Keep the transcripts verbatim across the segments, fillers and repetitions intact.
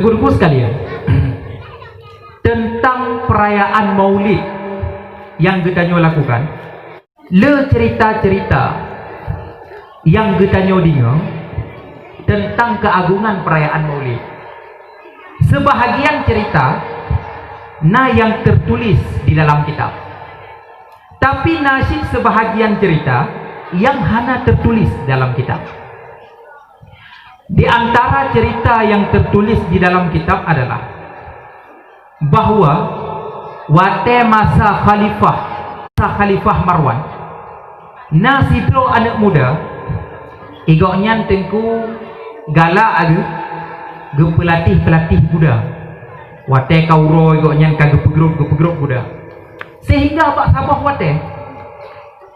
Guru-guru sekalian, tentang perayaan Maulid yang geutanyoe lakukan, le cerita-cerita yang geutanyoe deungoe tentang keagungan perayaan Maulid. Sebahagian cerita na yang tertulis di dalam kitab. Tapi na cit sebahagian cerita yang hana tertulis dalam kitab. Di antara cerita yang tertulis di dalam kitab adalah bahwa watée masa khalifah, masa Khalifah Marwan, na sidroe aneuëk muda, i gobnyan teungku galak geuh geupeulatih-peulatih guda. Watée ka uroe gobnyan ka geupeugrop-geupeugrop guda. Sehingga bak saboh watée,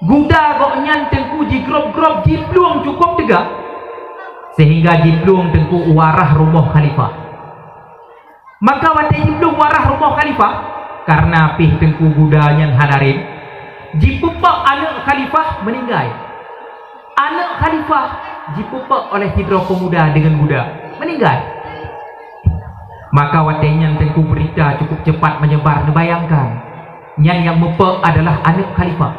guda gobnyan teungku jigrop-grop jiplueng cukup teuga, sehingga jiplueng teungku u arah rumoh khalifah. Maka watée jiplueng u arah rumoh khalifah, karna pih teungku guda nyan hana rem, jipeupok aneuëk khalifah meuninggai. Aneuëk khalifah jipeupok oleh sidroe peumuda deungon guda, meuninggai. Maka watée nyan teungku beurita cukup cepat meunyebar, neubayangkan, nyan nyang meupok adalah aneuëk khalifah.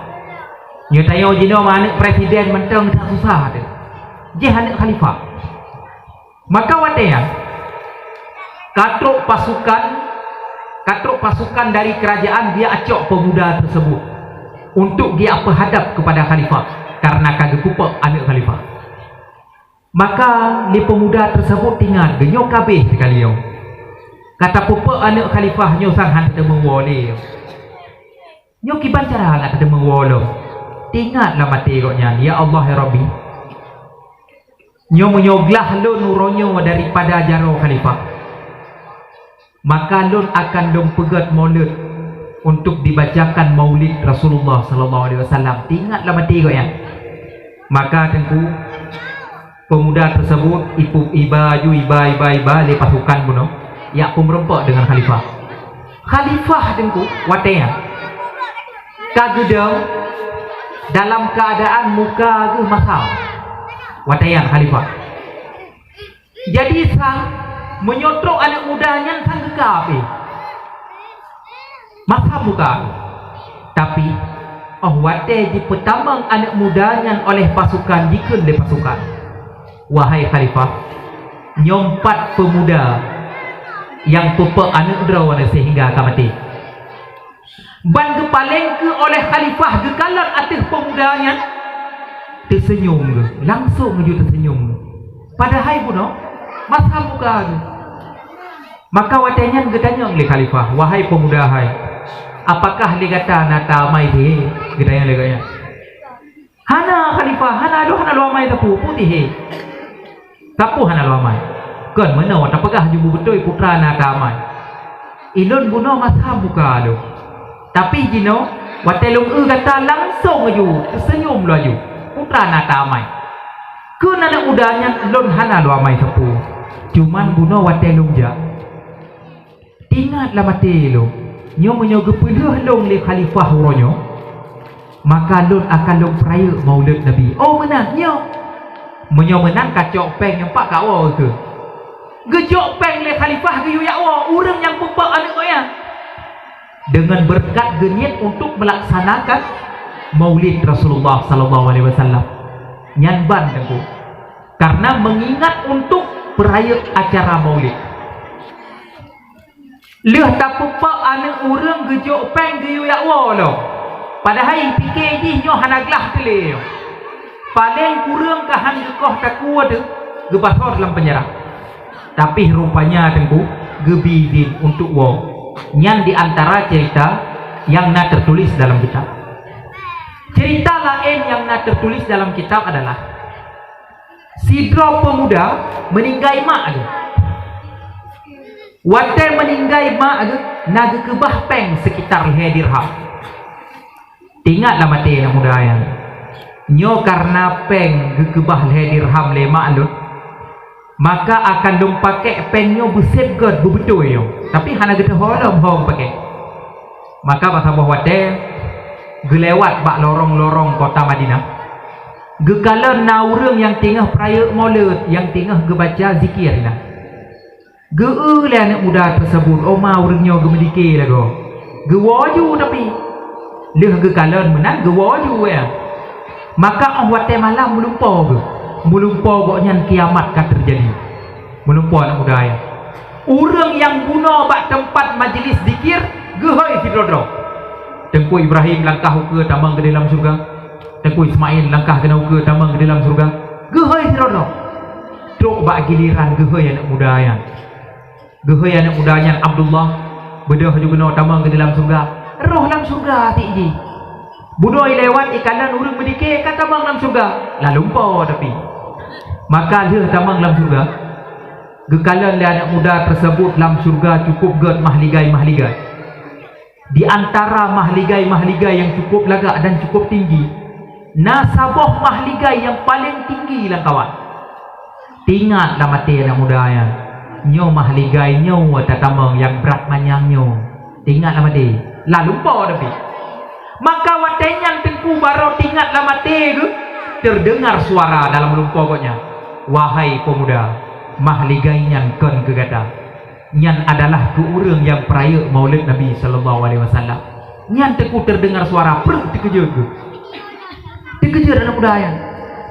Nyoe tanyoe jinoe ma aneuëk presiden mantong that susah teuh. Jih aneuëk khalifah. Maka watée nyan, ka trok pasukan, ka trok pasukan dari kerajaan geujak cok peumuda tersebut untuk geujak peuhadap kepada khalifah, karna ka geupeupok aneuëk khalifah. Maka lé peumuda tersebut teuingat, "Geuh nyoe ka abéh teuh kali nyoe. Ka tapeupok aneuëk khalifah nyoe sang han teumeuwoe lé." Nyoe kiban cara ngat teumeuwoe lom. Teuingat lam até gobnyan, "Ya Allah, ya Rabbi, nyoe meunyoe glah lôn uroe nyoe daripada jaroe khalifah, maka lôn akan lôn peugét maulud untuk dibacakan maulid Rasulullah sallallahu alaihi wasallam." Teuingat lam até gobnyan. Maka teungku, peumuda tersebut ipu-, iba ju, iba, iba, iba lé pasukan bunoe, jak peumeureumpok deungon khalifah. Khalifah teungku watée nyan ka geudong dalam keuadaan muka geuh masam. Watée nyan khalifah. Jadi sang meunyoe trok aneuëk muda nyan sang geuka pih. Masam muka. Tapi, óh watée jipeutamong aneuëk muda nyan oleh pasukan, jikheun lé pasukan, "Wahai khalifah, nyoe pat peumuda nyang peupok aneuëk droeneuh sehingga ka maté." Ban geupaleng keu oleh khalifah geukalon ateueh peumuda nyan, teuseunyum geuh, langsong geuh teuseunyum geuh. Padahai bunoe masam muka geuh. Maka watée nyan geutanyong lé khalifah, "Wahai peumuda hai, apakah lé gata na tamai tihé?" Geutanyong lé gobnyan. "Hana, khalifah, hana lôn, hana lôn amai sapeue, peue tihé." "Sapeue hana lôn amai?" "Kon meunoe tapeugah ju beubeutôi putra na tamai. Ilôn bunoe masam muka lôn. Tapi jinoe watée lôn eu gata langsong laju teuseunyum laju, putra na tamai. Keu aneuëk muda nyan lôn hana lôn amai sapeue. Cuman bunoe watée lôn jak, teuingat lam até lôn, nyoe meunyoe geupeulheueh lôn lé khalifah uroe nyoe, maka lôn akan lôn peurayeuk maulud Nabi." "Oh, meunan nyoe." Meunyoe meunan ka cok péng nyoe pat ka woe keuh. Geujok péng lé khalifah geuyue jak woe ureuëng nyang peupok aneuëk gobnyan. Deungon beureukat geuniet untuk meulaksanakan maulid Rasulullah sallallahu alaihi wasallam. Nyan ban teungku. Karna meungingat untuk peurayeuk acara maulid. Lheueh tapeupok aneuëk ureuëng geujok péng geuyue jak woe lom. Padahai pike jih nyoe hana glah teuh lé nyoe. Paleng kureueng ka han geukoh takue teuh, geubasoe lam peunjara. Tapi rupanya teungku geubi idin untuk woe. Nyan di antara cerita nyang na teutulis dalam kitab. Cerita laén nyang na teutulis dalam kitab adalah sidroe peumuda meuninggai mak geuh. Watée meuninggai mak geuh, na geukeubah péng seukitar lhée dirham. Teuingat lam até aneuëk muda nyan, nyoe karna péng geukeubah lhée dirham lé mak lôn, maka akan lôn pakék péng nyoe beuseb gét beubeutôi nyoe, tapi hana geuteupue lom ho geupakék. Maka bak saboh watée geulewat bak lorong-lorong kota Madinah, geukalon na ureuëng nyang teungoh peurayeuk maulud, nyang teungoh geubaca zikir na. Geu-eu lé aneuk muda teuseubut, "Oh ma, ureuëng nyoe geumeudike lagoe." Geuwoe ju tapi. Lheueh geukalon meunan geuwoe ju ya. Maka óh watée malam meulumpoe geuh. Meulumpoe gobnyan kiamat ka teujadi. Meulumpoe aneuk muda ya. Ureuëng nyang bunoe bak teumpat majlis zikir geuhôi sidroe-droe. Teungku Ibrahim langkah ukeue tamong keu dalam syeuruga. Teungku Ismail langkah keunoe ukeue tamong keu dalam syeuruga. Geuhôi sidroe-droe. Trok bak giliran geuhôi aneuk muda nyan. Geuhôi aneuk muda nyan Abdullah, beudôh ju keunoe tamong keu dalam syeuruga. Roh lam syeuruga atik jih. Bunoe ilewat ikalon ureuëng meudike ka tamong lam syeuruga. Lalumpoe tapi. Maka lheueh tamong lam syeuruga, geukalon lé aneuk muda teuseubut lam syeuruga cukup gét mahligai-mahligai. Di antara mahligai-mahligai nyang cukup lagak dan cukup tinggi, na saboh mahligai nyang paleng tinggi lam kawan. Teuingat lam até aneuk muda nyan, "Nyoe mahligai nyoe tatamong nyang brat manyang nyoe." Teuingat lam até, lalumpoe tapi. Maka watée nyan teungku barô teuingat lam até geuh, teudeungar suara dalam lumpoe gobnyan, "Wahai pemuda, mahligai nyan kon keu gata." Nyan adalah keu ureuëng nyang peurayeuk Maulid Nabi sallallahu alaihi wasallam. Nyan teungku teudeungar suara, preuek teukeujot geuh. Teukeujot aneuk muda nyan.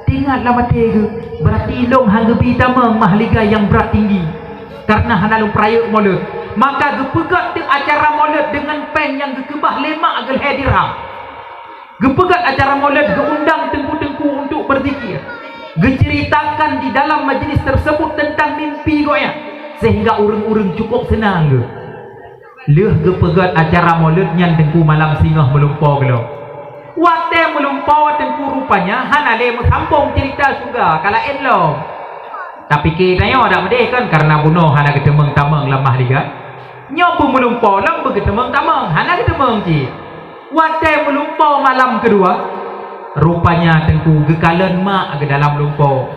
Teuingat lam até geuh, "Beurati lôn han geubi tamong mahligai nyang brat tinggi, kareuna hana lôn peurayeuk Maulid." Maka geupeugét teuk acara Maulid deungon péng nyang geukeubah lé mak geuh lhée dirham. Geupeugét acara Maulid, geuundang teungku-teungku untuk berzikir. Geuceuritakan di dalam majlis tersebut tentang mimpi gobnyan, sehingga ureuëng-ureuëng cukup seunang geuh. Lheueh geupeugét acara Maulid nyan teungku malam singoh meulumpoe geuh lom. Watée meulumpoe teungku rupanya hana lé meusambong ceurita syeuruga ka laén lom. Tapike tanyoe dak meudeh kan, kareuna bunoe hana geuteumeung tamong lam mahligai. Nyoe peumeulumpoe lom beugeuteumeung tamong, hana geuteumeung cit. Watée meulumpoe malam keudua, rupanya teungku geukalon mak geuh dalam lumpoe.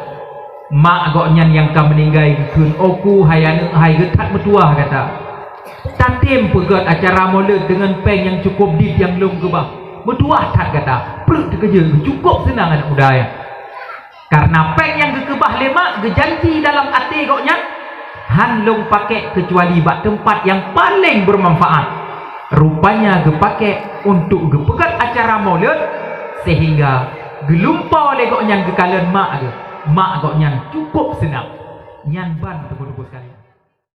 Mak gobnyan nyang ka meuninggai geukheun, "Oku hai aneuk hai, geuh that meutuwah gata. Tatem peugét acara Maulid deungon péng nyang cukup dit nyang lôn keubah. Meutuwah that gata." Preuek teukeujot, cukup seunang aneuk muda nyan. Kareuna péng nyang geukeubah lé mak geujanji dalam até gobnyan, "Han lôn pakék keucuali bak teumpat nyang paleng beumanfaat." Rupanya geupakék untuk geupeugét acara Maulid, sehingga geulumpoe lé gobnyan geukalon mak geuh. Mak gobnyan cukup seunang. Nyan ban teungku-teungku sekalian.